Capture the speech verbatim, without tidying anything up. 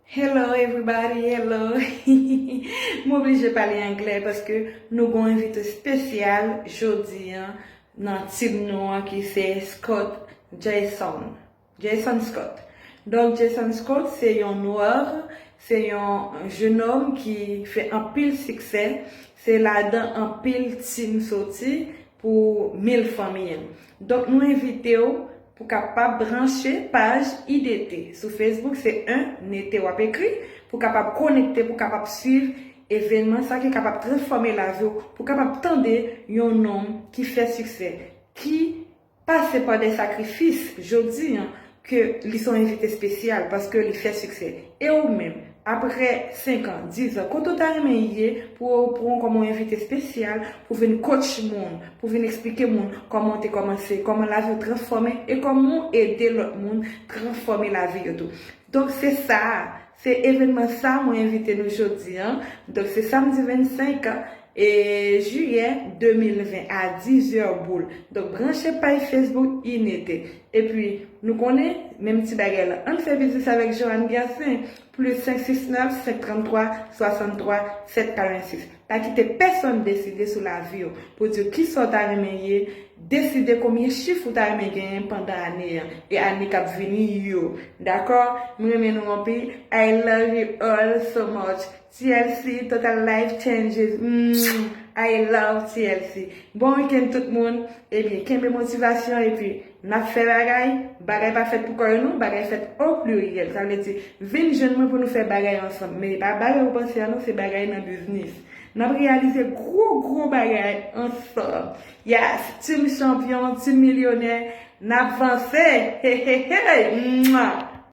Hello everybody, hello. M oblije pale anglè paske nou gon envite espesyal jodi an nan team nou an ki se Scott Jason. Jason Scott. Donk Jason Scott se yon nwè, se yon jenòm ki fè anpil siksè, se ladan anpil team soti pou mil fanmi an. Donk nou envite w pou kapab branche paj I D T. Sou Facebook se en nete w ap ekri, pou kapab konekte, pou kapab swiv evènman sa ki kapab transfòme lavi w, pou kapab tande yon nonm ki fè siksè, ki pase pa de sakrifis jodi an, ke li se yon envite espesyal paske li fè siksè. E ou menm, apre senk an, diz an, kote w ta renmen ye pou w pran kòm yon envite espesyal, pou vin coach moun, pou vin eksplike moun kòman w te kòmanse, kòman lavi w transfòme e kòman w ede lòt moun transfòme lavi yo tou. Donk se sa, se evènman sa mwen envite nou jodi an. Donk se samdi vennsenk e jiyè de mil ven a diz è boul. Donk branche paj Facebook I N E T. Epi nou konnen menm ti bagay la. Ann fè biznis avèk Joanne Gersin, plis senk sis nèf, senk tranntwa, swasanntwa, sèt karannsis. Pa kite pèsonn deside sou lavi w pou di w kisa w ta renmen ye, deside konbyen chif ou ta renmen genyen pandan ane an e ane k ap vini yo. Dakò? M renmen nou anpil. I love you all so much. T L C, Total Life Changes. Mm, I love T L C. Bon weekend tout moun. Ebyen, kenbe motivasyon epi n ap fè bagay. Bagay pa fèt pou kò yo non, bagay fèt o pliryèl. Sa vle di, vin jwenn mwen pou nou fè bagay ansanm. Men e pa bagay ou panse a non, se bagay nan biznis. N ap reyalize gwo gwo bagay ansanm. Yes, team chanpyon, team milyonè, n ap vanse. Hey, hey, hey. Mwa.